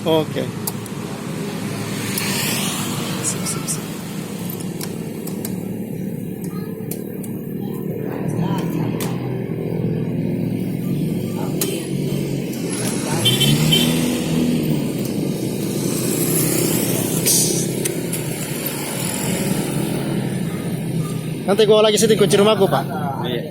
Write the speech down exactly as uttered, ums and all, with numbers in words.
Oke. Sip, sip, sip. Nanti gua lagi setting kunci rumahku, Pak. Iya.